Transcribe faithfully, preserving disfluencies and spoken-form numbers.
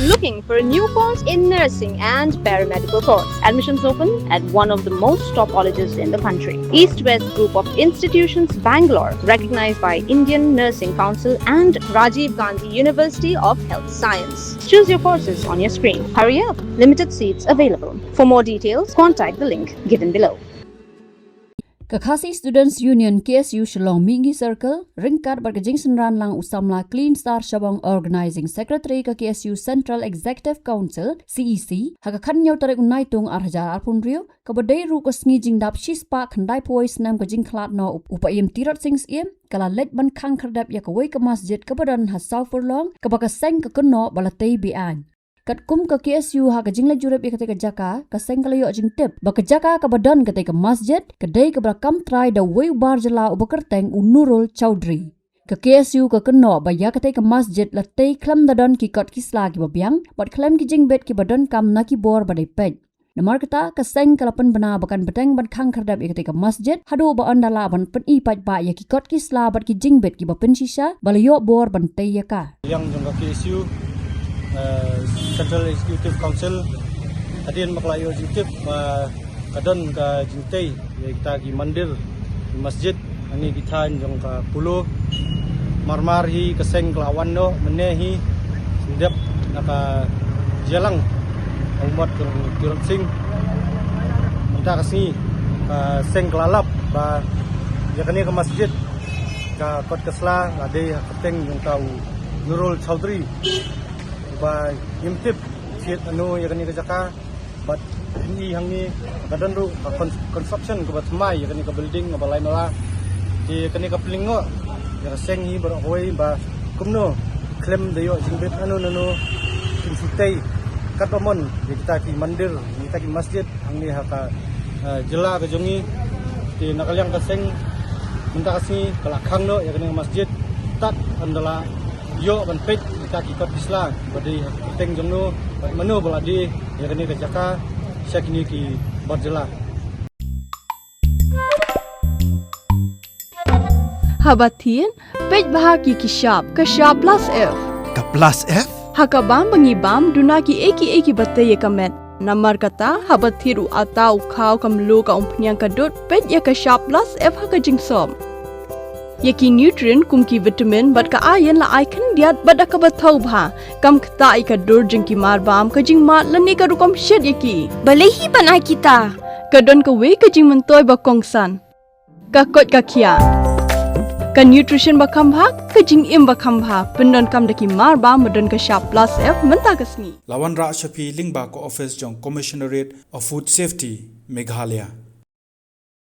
Looking for a new course in nursing and paramedical course? Admissions open at one of the most top colleges in the country. East West Group of Institutions, Bangalore, recognized by Indian Nursing Council and Rajiv Gandhi University of Health Science. Choose your courses on your screen. Hurry up, limited seats available. For more details, contact the link given below. Ka Khasi Students Union, K S U, Shillong Mihngi Circle, ryngkat bad ka jingsynran lang u samla Clean Star Shabong, Organizing Secretary ka K S U Central Executive Council, C E C, ha ka khathynñiew tarik u Naitung ar hajar arphew hynriew, kaba dei ruh ka sngi jingdap shispah khyndaiphew wei snem ka jingkhlad noh u Paiem Tirot Sing Syiem, ka la leit ban khang khyrdep ïa kawei ka masjid kaba don ha saw furlong, kaba ka seng ka kynnoh ba la tei be-aiñ. Katkum ka K S U ha ka jingleit jurip ïa katei ka jaka, ka seng ka la ïoh jingtip ba ka jaka kaba don katei ka masjid ka dei kaba la kam trai da uwei u bar jylla uba kyrteng u Nurul Chowdhury. Ka K S U ka kynnoh ba ïa katei ka masjid la tei khlem da don ki kot ki sla kiba biang bad khlem ki jingbit kiba donkam na ki bor ba dei peit. Namar kata, ka seng ka la pynbna ba kan bteng ban khang khyrdep ïa katei ka masjid haduh ba yn da lah ban pyni paidbah ïa ki kot ki sla bad ki jingbit kiba pynshisha ba la ïoh bor ban tei ïa ka. Liang jong ka K S U, eh, Central Executive Council, hadien ba ka la ïoh jingtip ba ka don ka jingtei ïa kita ki mandir, ki masjid, hangne ki thaiñ jong ka Polo. Marmar hi ka seng ka la wan noh mynne hi, dep na ka jia lang, u mot ka Tirot Sing. Mynta ka sngi ka seng ka la lap ba ïa kane ka masjid, ka kot ka sla la dei ha ka kyrteng jong ka u Nurul Chowdhury, ba ngim tip thied ano ïa kane ka jaka. Bad hangne, hangne ka don ruh ka con-, construction kaba thymmai ïa kane ka building kaba lai mala. Te kane ka pynlyngngoh ïa ka seng hi baroh kawei ba kumno khlem da ïoh jingbit nano nano, kin shu tei katba mon ïa kita ki mandir, ïa kita ki masjid hangne ha ka, eh, jylla ka jong ngi. Te na ka liang ka seng mynta ka sngi ka la khang noh ïa kane ka masjid, tad haduh ba la ïoh ban peit ïa kita ki kot ki sla ba dei ha ka kyrteng jong no bad mano ba la die ïa kane ka jaka sha kine ki bar jylla. Haba thied, peit bha ïa ki shap, ka shap plus F. Ka plus F? Ha ka bam ba ngi bam, duna kiei kiei kiba tei ïa ka met. Namar kata, haba thied u atta, u khaw, ka mluh, ka umphniang, ka dud, peit ïa ka shap plus F ha ka jingsop. Ïa ki nutrient kum ki vitamin bad ka iron la ai khyndiat bad da kaba thaw bha. Kam ktah ïa ka dur jong ki marbam, ka jingmad lane ka rukom shet ïa ki. Balei hi ban ai kita? Ka don kawei ka jingmyntoi ba kongsan. Ka koit ka khiah. Ka nutrition ba kham bha, ka jingim ba kham bha. Pyndonkam da ki marbam ba don ka shap plus F mynta ka sngi. La wanrah sha phi lyngba ka office jong Commissionerate of Food Safety, Meghalaya.